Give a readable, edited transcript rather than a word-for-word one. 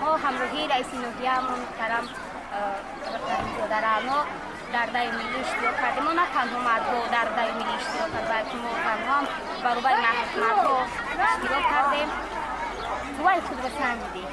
Мо ҳамроҳии раиси ноҳияамон муҳтарам Раҳимзода Раъно дар дави миллӣ иштирок кардем. Мо на танҳо мардҳо дар дави миллӣ иштирок кард, балки мо занҳо ҳам баробари мардҳо иштирок кардем. Қувваи худро санҷидем.